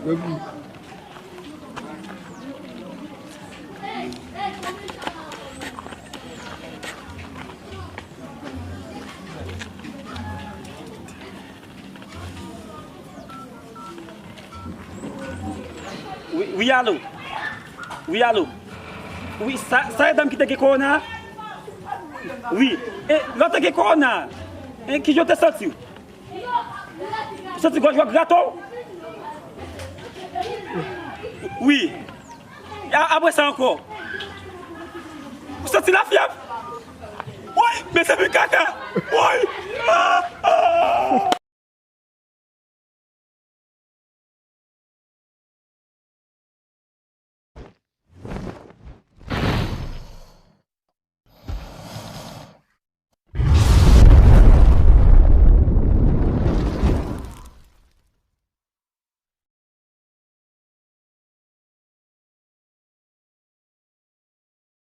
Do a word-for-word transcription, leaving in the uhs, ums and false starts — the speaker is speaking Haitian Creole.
Wi, wi, alo. Wi, alo. Wi, sa, sa e dam ki te gen kowona a? Wi. E, lè w te gen kowona a, e, kijan w te santi w? Ou santi gòj ou ap grate w? Wi. A, apre sa ankò. Ou santi lafyèv? Woy, mezanmi kaka. Woy. Ah, ah.